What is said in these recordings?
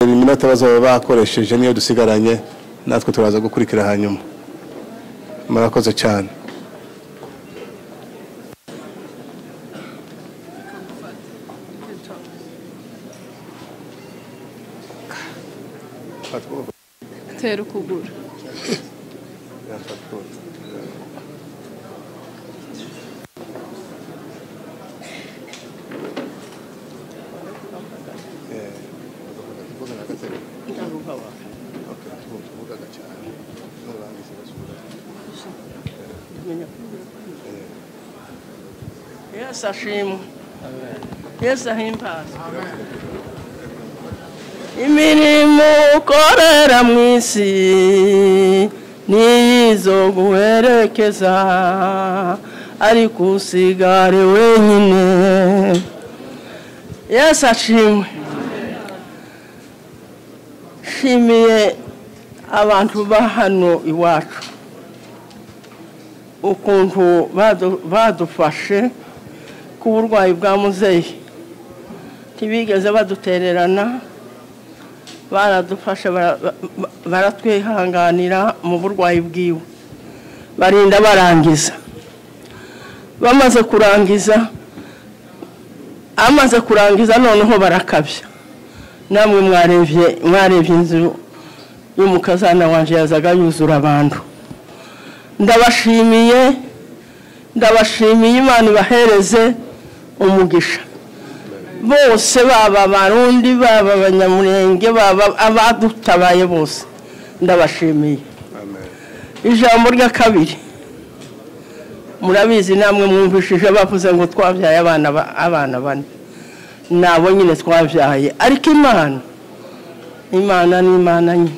Iminota bazaba bakoresheje niyo dusigaranye, natwe turaza gukurikira hanyuma. Murakoze cyane. Tera ukuguru. Yesu ashimwe. Yesu ahimbazwe. Imirimo ukorera mu isi nizo guherekeza, ariko usigare wenyine. Yesu ashimwe. Nshimiye abantu ba hano iwacu ukuntu badufashe ku burwayi bwa muzehe, ntibigeze badutererana, baradufashe, baratwihanganira mu burwayi bwiwe, barinda barangiza. Bamaze kurangiza, amaze kurangiza noneho barakabya. Namwe mwarebye inzu y'umukazana wanje yazaga yuzura abantu. Ndabashimiye, ndabashimiye, Imana ibahereze umugisha bose, baba Abarundi, baba Abanyamurenge, baba abadutabaye bose, ndabashimiye. Ijambo rya kabiri, murabizi namwe mwumvishije bavuze ngo twabyaye abana bane, nabo nyine twabyaye, ariko Imana ni Imana nyine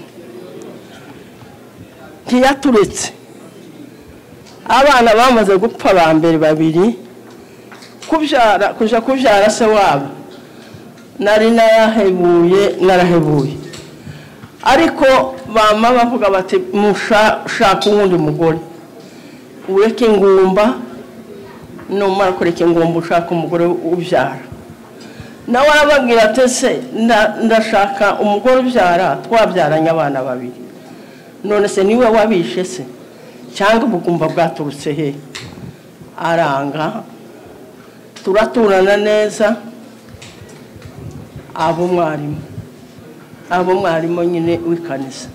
ntiyaturetse. Abana bamaze gupfa ba mbere babiri, kubyara kuja kubyara se wabo nari narahebuye, ariko bama bavuga bati mushaka uwundi mugore, ureke ingumba, numara kureka ingumba ushaka umugore ubyara. Nawe arababwira ati se ndashaka umugore ubyara, twabyaranye abana babiri, none se niwe wabishe se cyangwa ubugumba bwaturutse he? Aranga, turaturana neza. Abo mwarimu nyine w'ikanisa,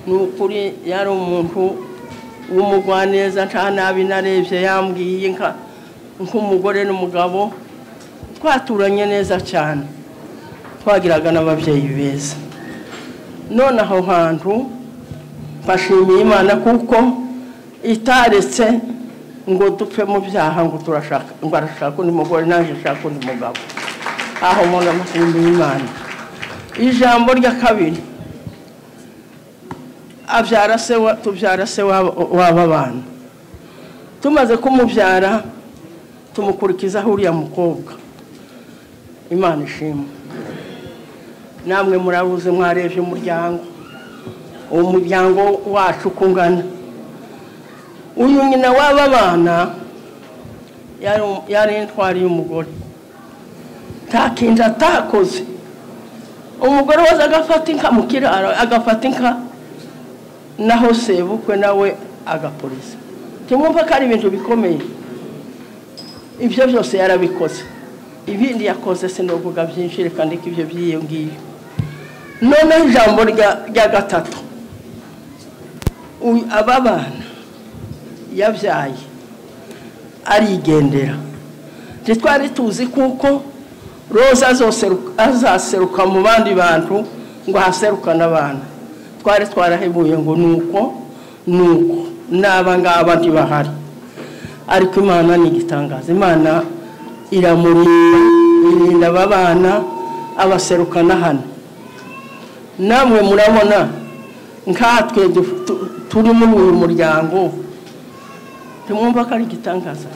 ni ukuri yari umuntu w'umugwaneza, nta nabi narebye yambwiye nk'umugore n'umugabo, twaturanye neza cyane, twagiraga n'ababyeyi beza. None aho hantu mbashimiye Imana kuko itaretse ngo dupfe mu byaha, ngo turashaka, ngo arashaka undi mugore nanjye nshaka undi mugabo. Aho umuntu amashimiye Imana. Ijambo rya kabiri, abyara se tubyara se w'aba bana, tumaze kumubyara tumukurikizaho uriya mukobwa. Imana ishimwe. Namwe murabuze, mwarebye umuryango, umuryango wacu kungana. Uyu nyina w'aba bana yari intwari y'umugore, nta kintu atakoze. Umugore waza agafata inka mu kiraro, agafata inka, naho sebukwe nawe agapolisa. Ntimwumva ko ari ibintu bikomeye? Ibyo byose yarabikoze. Ibindi yakoze sinovuga byinshi, reka ndeke ibyo by'iyo ngiyo. Noneho ijambo rya gatatu, aba bana yabyaye arigendera. Ntitwari tuzi kuko Roza azaseruka mu bandi bantu ngo haserukane abana. Twari twarahebuye ngo nuko nuko n'aba ngaba ntibahari, ariko Imana ni igitangaza. Imana iramurinda, irinda aba bana, abaserukana hano. Namwe murabona nkatwe turi muri uyu muryango, ntimwumva ko ari igitangaza?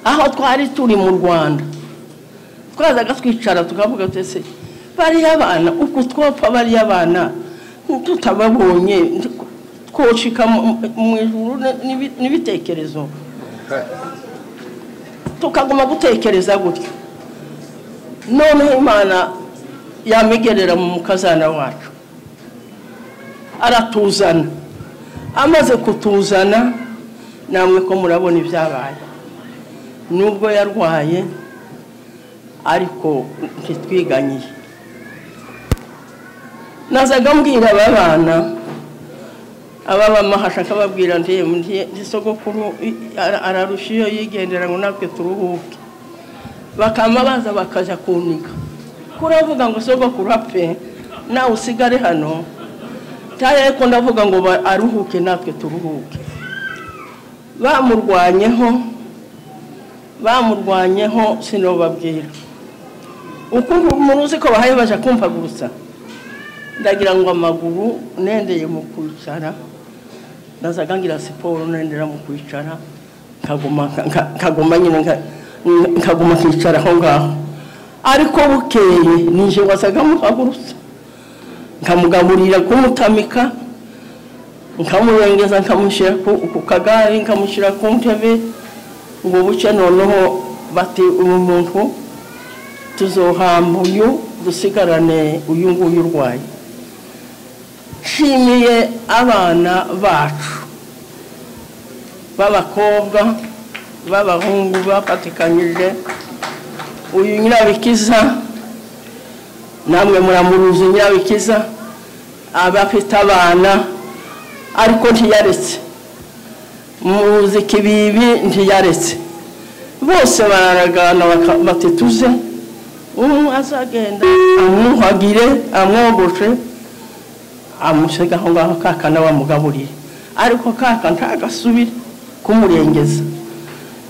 Aho twari turi mu Rwanda twazaga twicara tukavuga twese, bariya bana uko twopfa, bariya bana tutababonye twoshika mu ijuru n'ibitekerezo, tukaguma gutekereza gutyo. Noneho Imana Yamigerera mu mukazana wacu aratuzana. Amaze kutuzana namwe ko murabona ibyabaye, nubwo yarwaye ariko ntitwiganyiye. Nazaga mbwira aba bana ababamahasha akababwira nti sogokuru ararusha iyo yigendera ngo natwe turuhuke. Bakama baza bakaja kuniga, kuravuga ngo sogokuru apfe nawe usigare hano, taye ko ndavuga ngo aruhuke natwe turuhuke. Bamurwanyeho sinobabwira ukuntu muruzi ko bahaye baje kumpagurutsa. Ndagira ngo amaguru nendeye mu kwicara, nazaga ngira siporo nendera mu kwicara, nkaguma nyine nkaguma kwicara aho ngaho. Ariko bukeye nije wasaga muhagurutsa, nkamugaburira kumutamika, nkamurengeza, nkamushyira ku kagare, nkamushyira ku ntebe. Ngo buce noneho bati uyu muntu tuzohamba uyu dusigarane uyu nguyu urwaye. Nshimiye abana bacu b'abakobwa b'abahungu bafatikanyije uyu Nyirabikiza, namwe muramuruzi Nyirabikiza abafite abana ariko ntiyaretse, muzi kibibi ntiyaretse, bose bararagana bati tuze umwe azagenda amwuhagire amwogoshe amusega aho ngaho kaka nawe amugaburire, ariko kaka ntagasubire kumurengeza.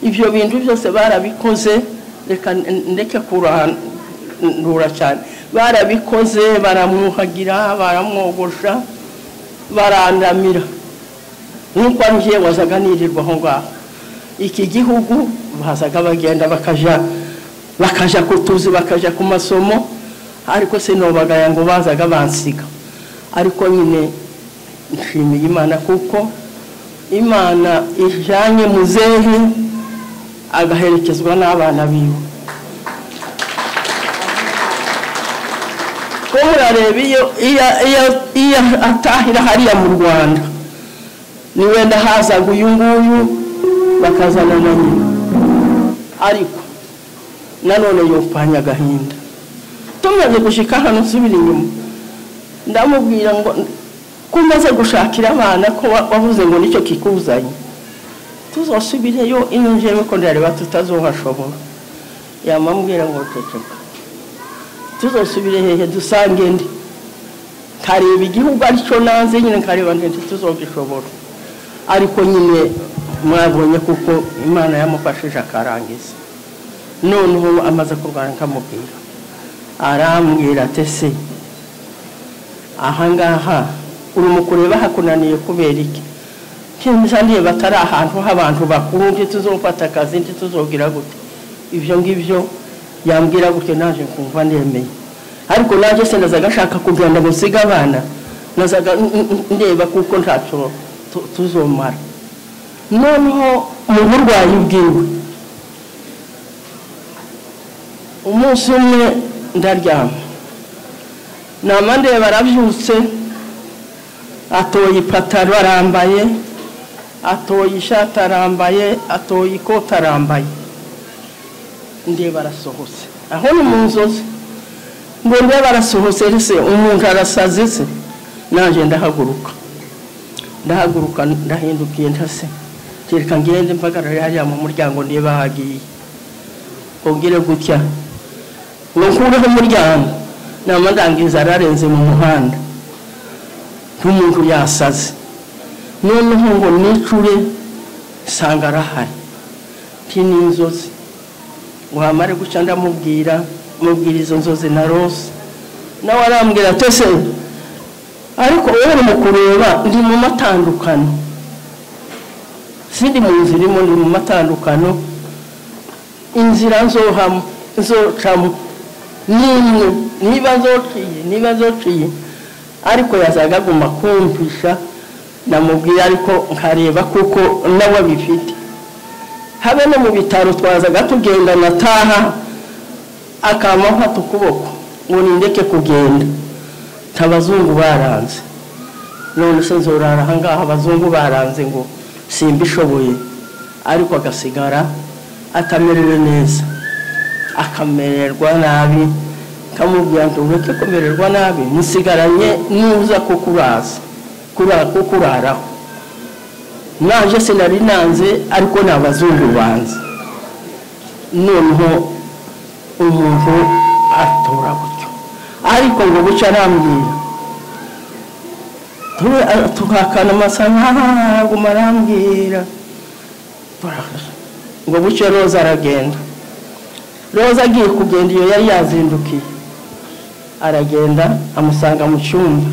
Ibyo bintu byose barabikoze, reka ndeke kurandura cyane. Barabikoze, baramwuhagira, baramwogosha, barandamira. Nuko ngiye wazaga nirirwa aho ngaho. Iki gihugu bazaga bagenda bakaja kutuzi, bakaja ku masomo, ariko sinobagaya ngo bazaga bansiga. Ariko nyine nshimiye Imana kuko Imana ijanye muzehe agaherekezwa n'abana biwe. Ko murareba iyo atahira hariya mu Rwanda, ni wenda hazaga uyu nguyu bakazana na nyina, ariko nanone yopfanye agahinda. Tumaze gushika hano nsubira inyuma, ndamubwira ngo ko umaze gushakira abana ko wavuze ngo nicyo kikuzanye, tuzosubireyo ino njyewe ko ndareba tutazohashobora. Yamambwira ngo ceceka, tuzosubire hehe dusange ndi, nkareba igihugu aricyo nanze nyine, nkareba nti tuzogishobora. Ariko nyine mwabonye kuko Imana yamufashije akarangiza. Noneho amaze kurwara nkamubwira, arambwira ati se ahangaha uri mu kureba hakunaniye kubera iki? Ntiye batari ahantu h'abantu bakuru, ntituzofata akazi, ntituzogira gute. Ibyo ngibyo yambwira gutyo naje nkumva ndemeye. Ariko naje se nazaga nshaka kugenda musiga abana, nazaga ndeba kuko ntacyo tuzomara. Noneho mu burwayi bwiwe umunsi umwe ndaryama, nama ndeba arabyutse, atoye ipataro arambaye, atoye ishati arambaye, atoye ikoti arambaye. Ndeba arasohotse, aho ni mu nzozi, ngo ndeba arasohotse ese umuntu arasaze se? Naje ndahaguruka, ndahindukiye ntase, kereka ngende mpagarare hariya mu muryango ndeba hagiye, ongere gutya ngo nkureho umuryango. Nama ndangiza ararenze mu muhanda nk'umuntu yasaze. Noneho ngo nicure nsanga arahari, nti ni inzozi. Ngo hamare guca ndamubwira, mubwira izo nzozi narose, nawe arambwira ati ese ariko wowe uri mu kureba ndi mu matandukano, sindi mu nzira irimo, ndi mu matandukano, inzira nzohamo nzocamo nimwe, niba nzociye. Ariko yazaga aguma kumvisha, namubwira ariko nkareba kuko nawe abifite. Habe no mu bitaro twazaga tugenda nataha akampa ukuboko, Ngo nindeke kugenda, ntabazungu baranze. None se nzorara ahangaha abazungu baranze ngo simbishoboye? Ariko agasigara atamerewe neza, akamererwa nabi. Kamubwira ngo ureke kumererwa nabi, nsigaranye nuza kukuraza kukuraraho. Naje sinari nanze, ariko ni abazungu banze. Noneho umuntu atora gutyo, ariko ngo buca arambwira, tuhakana amasaha, aguma arambwira ngo buce. Roza aragenda. Roza agiye kugenda, iyo yari yazindukiye, aragenda amusanga mu cyumba.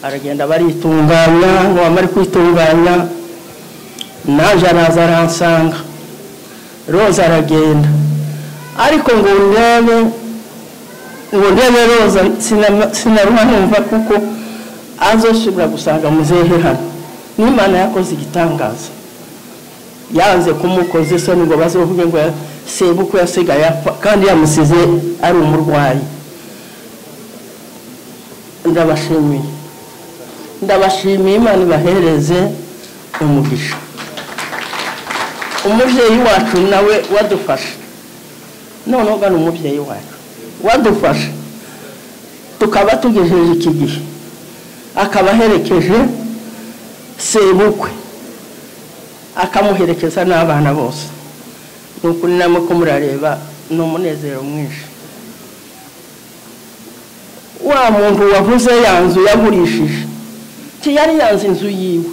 Aragenda baritunganya, ngo bamare kwitunganya naje araza aransanga. Roza aragenda, ariko ngo ndebe Roza sinaruha numva kuko azosubira gusanga muzehe hano. N'Imana yakoze igitangaza, yanze kumukoza isoni ngo bazovuge ngo sebukwe yasigaye apfa kandi yamusize ari umurwayi. Ndabashimiye, ndabashimiye, Imana ibahereze umugisha. Umubyeyi wacu nawe wadufasha, noneho gana umubyeyi wacu wadufasha tukaba tugejeje iki gihe, akaba aherekeje sebukwe, akamuherekeza n'abana bose. Ni ukuri namwe ko murareba, ni umunezero mwinshi. Wa muntu wavuze ya nzu yagurishije, ntiyari yanze inzu yiwe,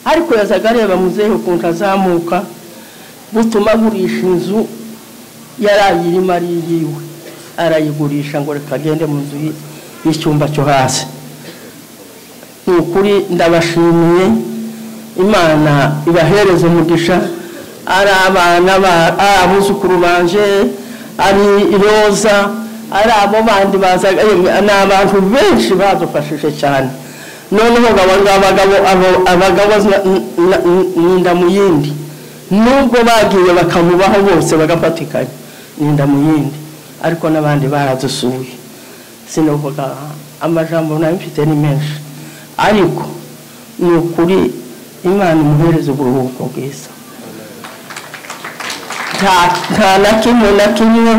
ariko yazaga areba muzehe ukuntu azamuka, butuma agurisha inzu yari ayirimo ari iyiwe, arayigurisha ngo reka agende mu nzu y'icyumba cyo hasi. Ni ukuri ndabashimiye, Imana ibahereze umugisha. Ari abana, ari abuzukuru banje, ari Roza, ari abo bandi bazaga, ni abantu benshi badufashije cyane. Noneho abagabo ninda mu yindi, nubwo bagiye bakamubaho bose bagafatikanya, ninda mu yindi, ariko n'abandi baradusuye. Sinavuga amajambo nayo mfite ni menshi, ariko ni ukuri Imana imuhereze uburuhuko bwiza. Nta na kimwe na kimwe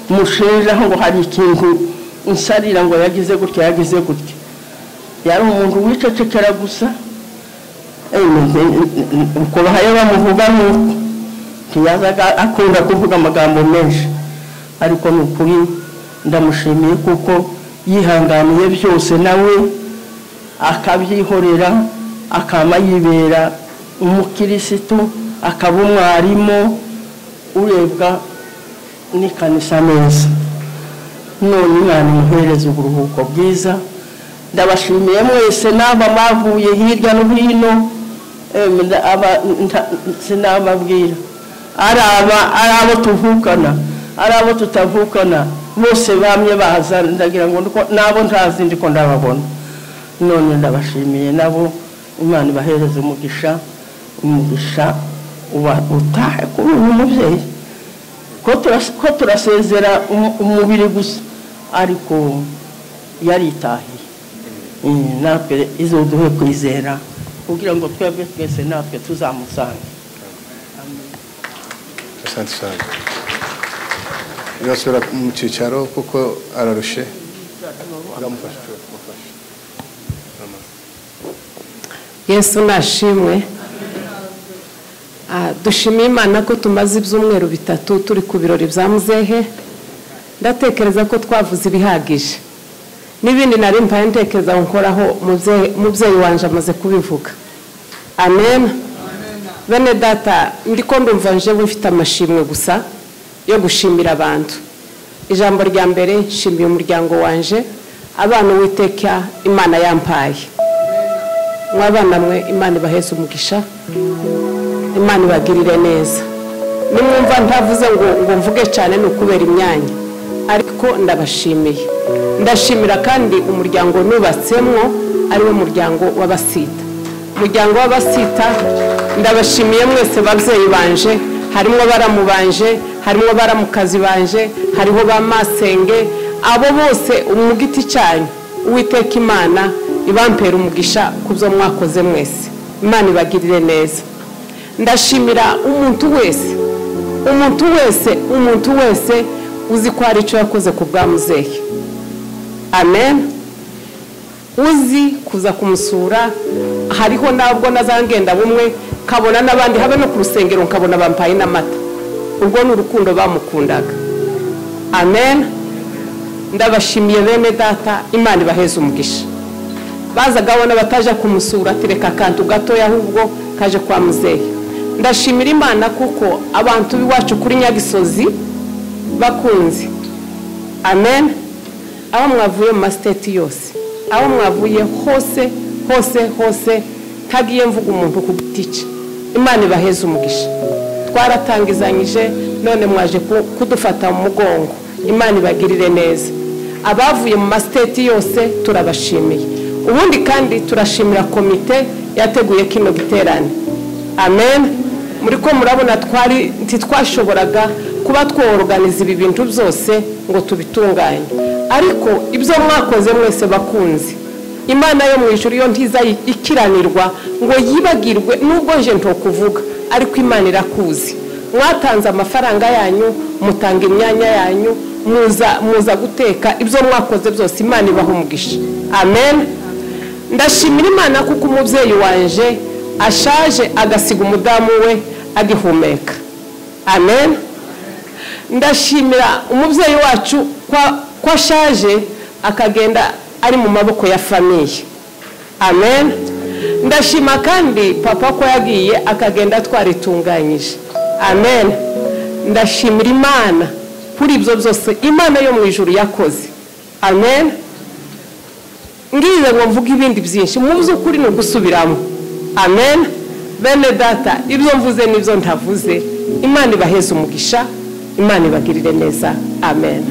mushinjaho ngo hari ikintu nsarira ngo yagize gutya yagize gutya. Yari umuntu wicecekera gusa, uko bahaye bamuvuga nuko ntiyazaga akunda kuvuga amagambo menshi, ariko ni ukuri ndamushimiye kuko yihanganiye byose nawe akabyihorera, akama yibera umukirisitu, akaba umwarimu urebwa n'ikanisa neza. None Imana imuhereze uburuhuko bwiza. Ndabashimiye mwese n'aba bavuye hirya no hino, sinababwira, ari abo tuvukana, ari abo tutavukana, bose bamye baza, ndagira ngo nabo ntazi ndiko ndababona. None ndabashimiye nabo, Imana ibahereze umugisha, umugisha utahe kuri uyu mubyeyi. Ko turasezera umubiri gusa, ariko yaritahiye. Natwe izoduhe kwizera kugira ngo twebwe twese natwe tuzamusange. Asante sana. Yasubira mu cyicaro kuko ararushe. Ndamufasha. Yesu nashimwe. Dushimiye Imana ko tumaze ibyumweru bitatu turi ku birori bya muzehe. Ndatekereza ko twavuze ibihagije, n'ibindi nari mpaye ntekereza nkoraho mubyeyi wanje amaze kubivuga. Amen. Bene data, ndiko ndumva nje mfite amashimwe gusa yo gushimira abantu. Ijambo rya mbere, nshimiye umuryango wanje, abana Uwiteka Imana yampaye. Mwabana mwe, Imana ibaheze umugisha, Imana ibagirire neza. Nimwumva ntavuze ngo mvuge cyane ni ukubera imyanya, ariko ndabashimiye. Ndashimira kandi umuryango nubatsemwo, ari wo muryango w'abasita. Umuryango w'abasita ndabashimiye mwese babyeyi banje, harimo baramubanje, harimo baramukazi banje, hariho ba masenge, Abo bose mu giti cyanyu, Uwiteka Imana ibampera umugisha ku byo mwakoze mwese. Imana ibagirire neza. Ndashimira umuntu wese, umuntu wese, umuntu wese uzi ko hari icyo yakoze ku bwa muzehe. Amen. Uzi kuza kumusura, hariho nabwo nazangenda bumwe kabona n'abandi, habe no ku rusengero nkabona bampaye n'amata. Ubwo ni urukundo bamukundaga. Amen. Ndabashimiye bene data, Imana ibaheze umugisha. Bazaga abona bataje kumusura, atereka akantu gatoya ahubwo kaje kwa muzehe. Ndashimira Imana kuko abantu b'iwacu kuri Nyagisozi bakunze. Amen. Aho mwavuye mu masiteti yose, aho mwavuye hose hose hose, ntagiye mvuga umuntu ku giti cye. Imana ibaheze umugisha. Twaratangizanyije none mwaje kudufata mu mugongo. Imana ibagirire neza. Abavuye mu masiteti yose turabashimiye. Ubundi kandi turashimira komite yateguye kino giterane. Amen. Muri ko murabona twari ntitwashoboraga kuba tworganiza ibi bintu byose ngo tubitunganye, ariko ibyo mwakoze mwese bakunzi, Imana yo mu ijuru yo ntiza ikiranirwa ngo yibagirwe, nubwo nje ntokuvuga, ariko Imana irakuzi. Mwatanze amafaranga yanyu, mutanga imyanya yanyu, muza guteka, ibyo mwakoze byose Imana ibaha umugisha. Amen. Ndashimira Imana kuko umubyeyi wanje ashaje agasiga umudamu we agihumeka. Amen. Ndashimira umubyeyi wacu kwa ashaje akagenda ari mu maboko ya famiye. Amen. Ndashima kandi papa ko yagiye akagenda twaritunganyije. Amen. Ndashimira Imana kuri ibyo byose Imana yo mu ijuru yakoze. Amen. Ngize ngo mvuge ibindi byinshi, mu by'ukuri ni ugusubiramo. Amen. Bene data, ibyo mvuze n'ibyo ntavuze, Imana ibaheze umugisha, Imana ibagirire neza. Amen.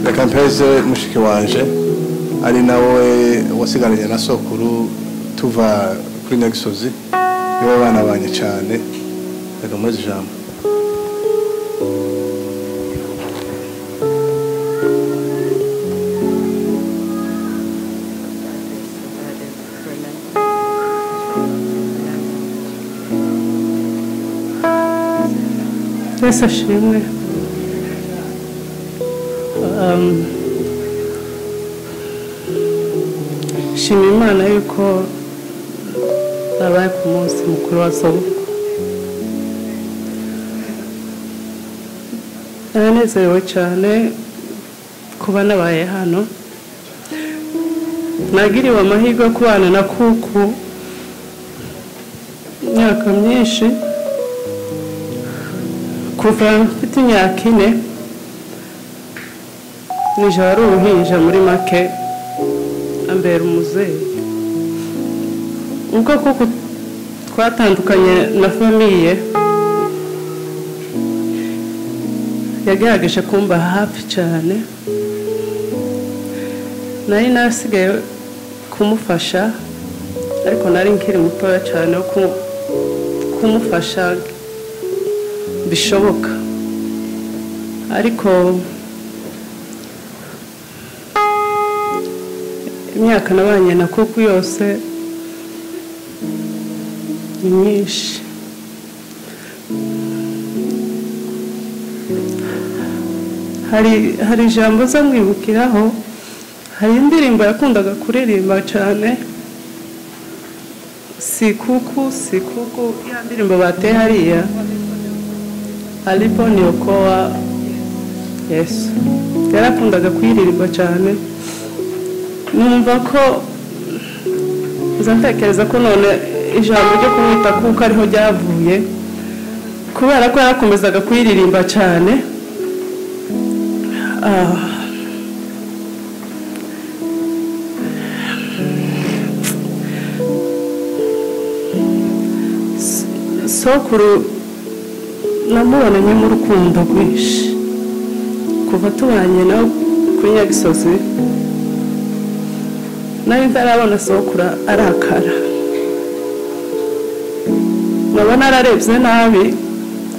Reka mpeze mushiki wanje ari nawe wasigaranye na sokuru tuva kuri Nyagisozi, nibo bana banye cyane. Reka muheze ijambo. Yesu ashimwe. Shima Imana yuko nabaye ku munsi mukuru wa sogokuru. Naranezerewe cyane kuba nabaye hano. Nagiriwe amahirwe yo kubana na kuku imyaka myinshi, kuva mfite imyaka 4 nijoro ari uruhinja muri make ambera umuzehe. Ubwo kuko twatandukanye na famiye, yagerageje kumba hafi cyane, nari nasigaye kumufasha, ariko nari nkiri mutoya cyane wo kumufasha bishoboka. Ariko imyaka nabanye na kuku yose ni myinshi. Hari ijambo zamwibukiraho, hari indirimbo yakundaga kuririmba cyane, si kuku si kuku, ya ndirimbo bateye hariya, alipo niokoa Yesu. Yarakundaga kuyiririmba cyane. Numva ko nzatekereza ko none ijambo ryo kumwita kuko ariho ryavuye, kubera ko yarakomezaga kuyiririmba cyane. Sokuru namubonanye mu rukundo rwinshi kuva tubanye nawe kuri Nyagisozi. Nari ntarabona sokuru arakara, nabona ararebye nabi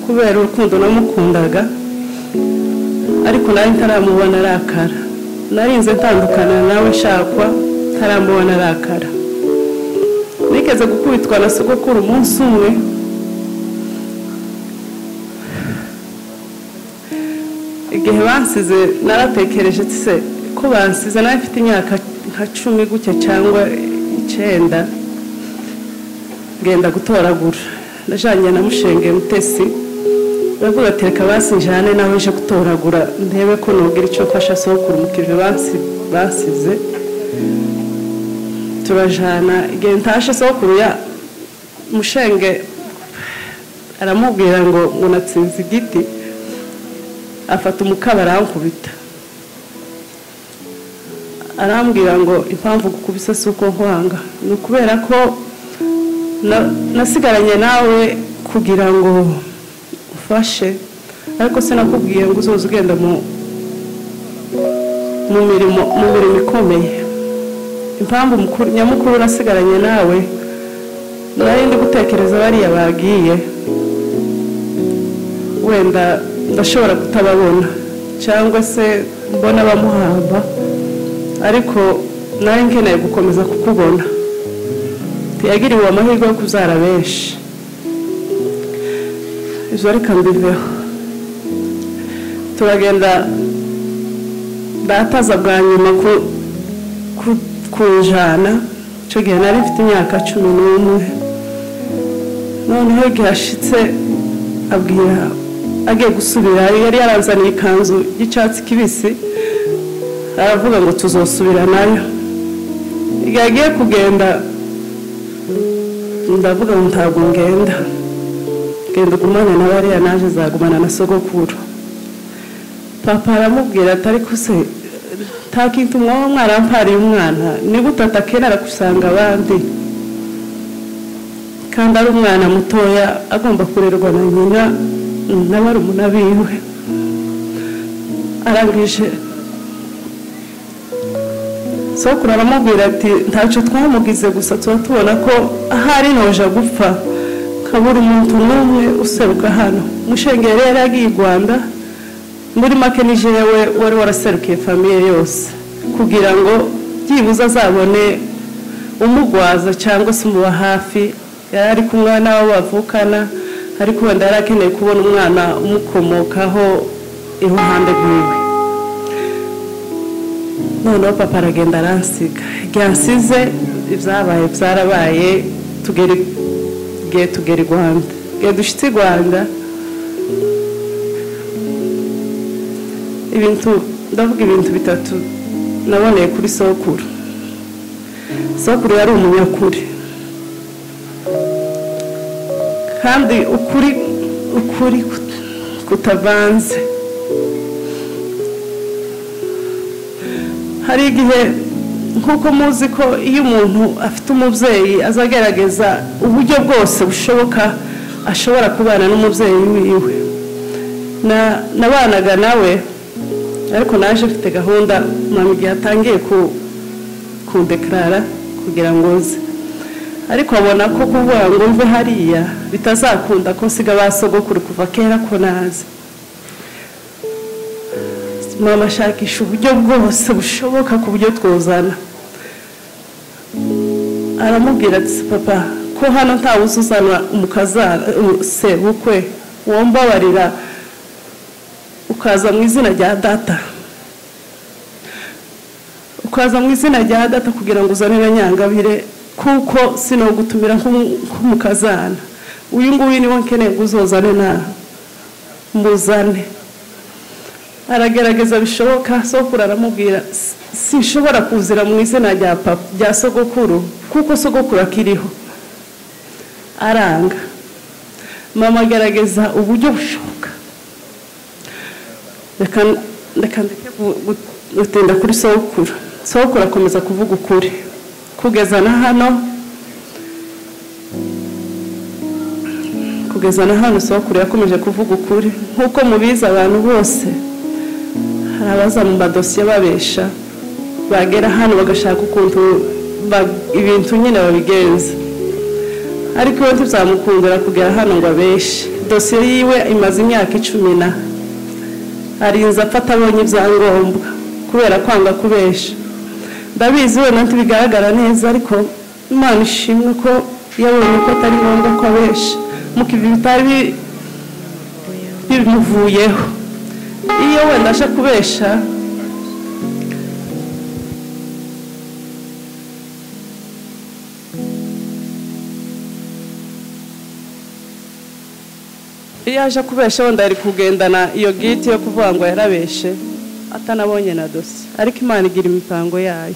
kubera urukundo namukundaga, Ariko nari ntaramubona arakara, narinze ntandukana nawe nshakwa ntaramubona arakara. Nigeze gukubitwa na sogokuru umunsi umwe, igihe bansize naratekereje se ko bansize nari mfite imyaka nka 10 gutya cyangwa 9, ngenda gutoragura. Ndajanye na Mushenge Mutesi, ndavuga ati reka basinjane nawe nje gutoragura ndebe ko nogira icyo mfasha sokuru mukive bansize. Turajana, igihe ntashe sokuru ya Mushenge aramubwira ngo natsinze igiti, afata umukaba arankubita, arambwira ngo impamvu gukubise si uko nkwanga, ni ukubera ko nasigaranye nawe kugira ngo ufashe, ariko sinakubwiye ngo uzoze ugenda mu mirimo ikomeye. Impamvu nyamukuru nasigaranye nawe, nari ndi gutekereza bariya bagiye, wenda ndashobora kutababona cyangwa se mbona bamuhamba, ariko nari nkeneye gukomeza kukubona. Yagiriwe amahirwe yo kuzara benshi. Ibyo reka mbiveho. Turagenda, dataza bwa nyuma kunjana, icyo gihe nari mfite imyaka 11. Noneho igihe ashitse abwira agiye gusubira, yari yaranzaniye ikanzu y'icyatsi kibisi, aravuga ngo tuzosubira nayo. Igihe agiye kugenda ndavuga ngo ntabwo ngenda, genda ugumane na bariya, naje zagumana na sogokuru. Papa aramubwira ati ariko se nta kintu mwaba mwarampariye umwana, ni gute atakenera gusanga abandi kandi ari umwana mutoya agomba kurerwa na nyina na barumuna biwe. Arangije sokuru aramubwira ati ntacyo twamugize, gusa tuba tubona ko ahari noja gupfa kabura umuntu n'umwe useruka hano. Mushenge rero yagiye i Rwanda, muri make ni jewe wari waraserukiye famiye yose kugira ngo byibuze azabone umugwaza cyangwa se umuba hafi. Yari ari kumwe n'abo bavukana, ariko wenda yari akeneye kubona umwana umukomokaho iruhande rwiwe. Noneho papa aragenda aransiga. Igihe ansize ibyabaye byarabaye, tugera i Rwanda. Igihe dushyitse i Rwanda, ibintu ndavuga ibintu bitatu naboneye kuri sokuru. Sokuru yari umunyakuri, kandi ukuri kutavanze. Hari igihe nk'uko muzi ko iyo umuntu afite umubyeyi azagerageza uburyo bwose bushoboka ashobora kubana n'umubyeyi wiwe. Nabanaga nawe, ariko naje mfite gahunda mama igihe atangiye kundekarara kugira ngo nze, ariko abona ko kuvuga ngo mve hariya bitazakunda ko nsiga ba sogokuru kuva kera ko naza. Mama ashakisha uburyo bwose bushoboka ku buryo twuzana. Aramubwira ati papa ko hano ntawe uzuzana umukazana sebukwe, wombabarira ukaza mu izina rya data, ukaza mu izina rya data kugira ngo uzane na Nyangabire, kuko sinogutumira nk'umukazana. Uyu nguyu niwe nkeneye ngo uzozane na muzane. Aragerageza bishoboka, sokuru aramubwira sinshobora kuzira mu izina rya papa rya sogokuru kuko sogokuru akiriho. Aranga. Mama agerageza uburyo bushoboka. Reka ndeke gutinda kuri sokuru. Sokuru akomeza kuvuga ukuri kugeza na hano. Kugeza na hano sokuru yakomeje kuvuga ukuri. Nkuko mubizi abantu bose hari abaza mu madosiye babesha, bagera hano bagashaka ukuntu ibintu nyine babigenza, ariko iyo ntibzamukundira kugera hano ngo abeshe. Dosiye yiwe imaze imyaka 10 na Arinze apfa atabonye ibyangombwa kubera kwanga kubesha. Ndabizi wenda ntibigaragara neza, ariko Imana ishimwe ko yabonye ko atari ngombwa ko abesha, muko ibi bitari bimuvuyeho. Iyo wenda aje kubesha iyo aje kubesha wenda yari kugendana iyo giti yo kuvuga ngo yarabeshe atanabonye na dosi, ariko Imana igira imipango yayo.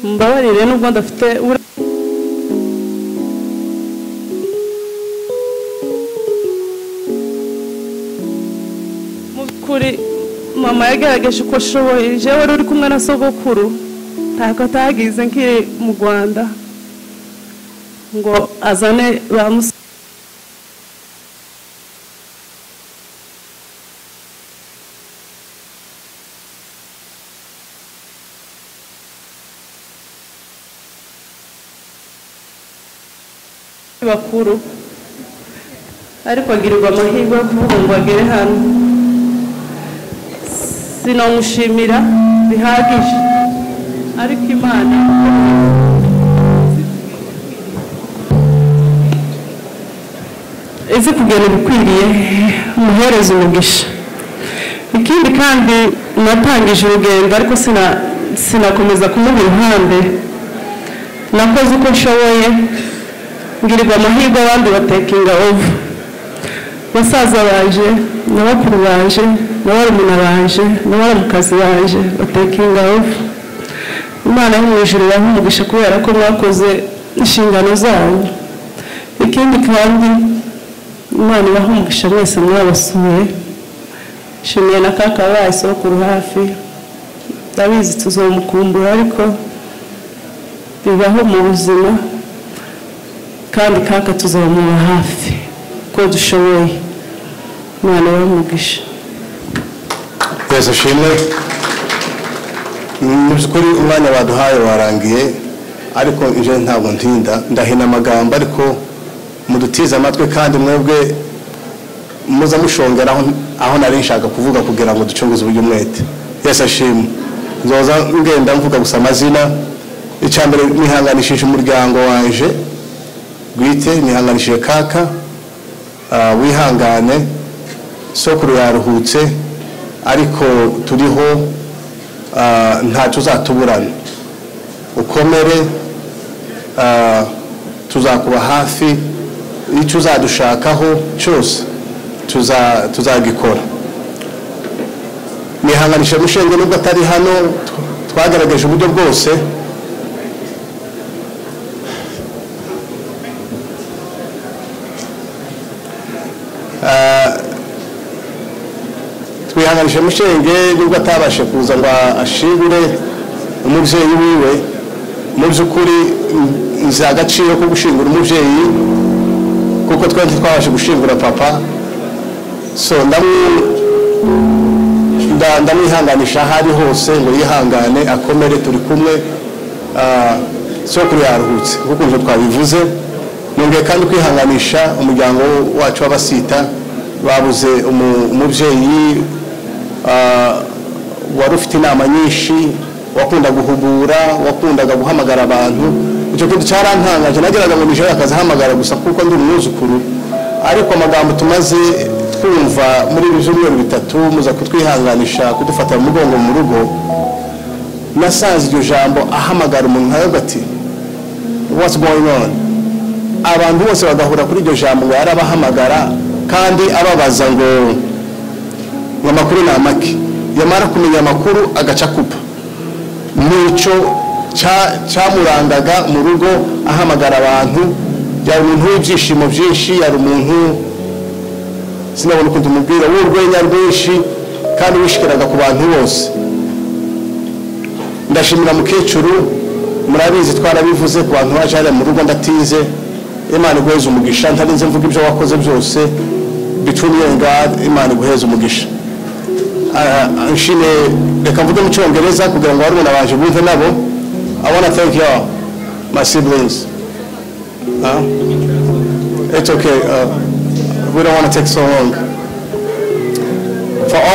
Mbabarire nubwo ndafite mu by'ukuri mama yagerageje uko ashoboye. Jewe wari uri kumwe na sogokuru ntako atagize nkiri mu Rwanda ngo azane ba bakuru, ariko agirirwa amahirwe yo kuvuga ngo agere hano. Sinamushimira bihagije, ariko Imana izi kugena ibikwiriye, muhereze umugisha. Ikindi kandi natangije urugendo, ariko sinakomeza kumuba iruhande. Nakoze uko nshoboye, ngirirwa amahirwe abandi batekinga over. Basaza baje na bakuru baje na barumuna baje na baramukazi baje batekinga over. Imana yo mu ijuru ibahe umugisha kubera ko mwakoze inshingano zanyu. Ikindi kandi Imana ibahe umugisha mwese mwabasuye. Nshimiye na kaka wabaye sokuru hafi, ndabizi tuzomukumbura, ariko bibaho mu buzima, kandi kaka tuzamuba hafi ko dushoboye. Imana ibahe umugisha. Yesu ashimwe. Mu by'ukuri umwanya baduhaye warangiye, ariko nje ntabwo ntinda, ndahina amagambo, ariko mudutize amatwi kandi mwebwe muza mushongera aho nari nshaka kuvuga kugira ngo ducunguze uburyo umwete. Yesu ashimwe. Nzoza ngenda mvuga gusa amazina. Icya mbere nihanganishije umuryango wanje bwite, nihanganishije kaka, wihangane, sokuru yaruhutse, ariko turiho, nta tuzatuburana. Ukomere, tuzakuba hafi, icyo uzadushakaho cyose tuzagikora. Nihanganishije mushenge nubwo atari hano, twagerageje uburyo bwose. Twihanganishije mushenge nubwo atabashe kuza ngo ashingure umubyeyi wiwe. Mu by'ukuri nzi agaciro ko gushingura umubyeyi, kuko twari twabashe gushingura papa. So ndamwihanganisha aho ari hose ngo yihangane akomere, turi kumwe. Sokuru yaruhutse kuko nje twabivuze. Nongeye kandi kwihanganisha umuryango wacu w'abasita babuze umubyeyi wari ufite inama nyinshi, wakunda guhugura, wakundaga guhamagara abantu. Icyo kintu cyarantangaje, nageraga ngo nijoro akazahamagara gusa kuko ndi umwuzukuru, ariko amagambo tumaze twumva muri ibi byumweru bitatu muza kutwihanganisha, kudufata mu mugongo mu rugo, nasanze iryo jambo ahamagara umuntu nkayo ati what's going on, abantu bose bagahura kuri iryo jambo ngo yarabahamagara kandi ababaza ngo amakuru ni amaki, yamara kumenya amakuru agaca kupa. Nicyo cyamurangaga mu rugo, ahamagara abantu. Yari umuntu w'ibyishimo byinshi, yari umuntu sinabona ukuntu umubwira, w'urwenya rwinshi kandi wishikiraga ku bantu bose. Ndashimira mukecuru, murabizi twarabivuze ku bantu baje hariya mu rugo, ndatinze. Imana iguheze umugisha, ntarinze mvuga ibyo wakoze byose, between you and God, Imana iguheze umugisha. Nshime reka mvuge mu Cyongereza kugira ngo barumuna banje bumve nabo. I want to thank you all, my siblings. It's okay. We don't want to take so long. For all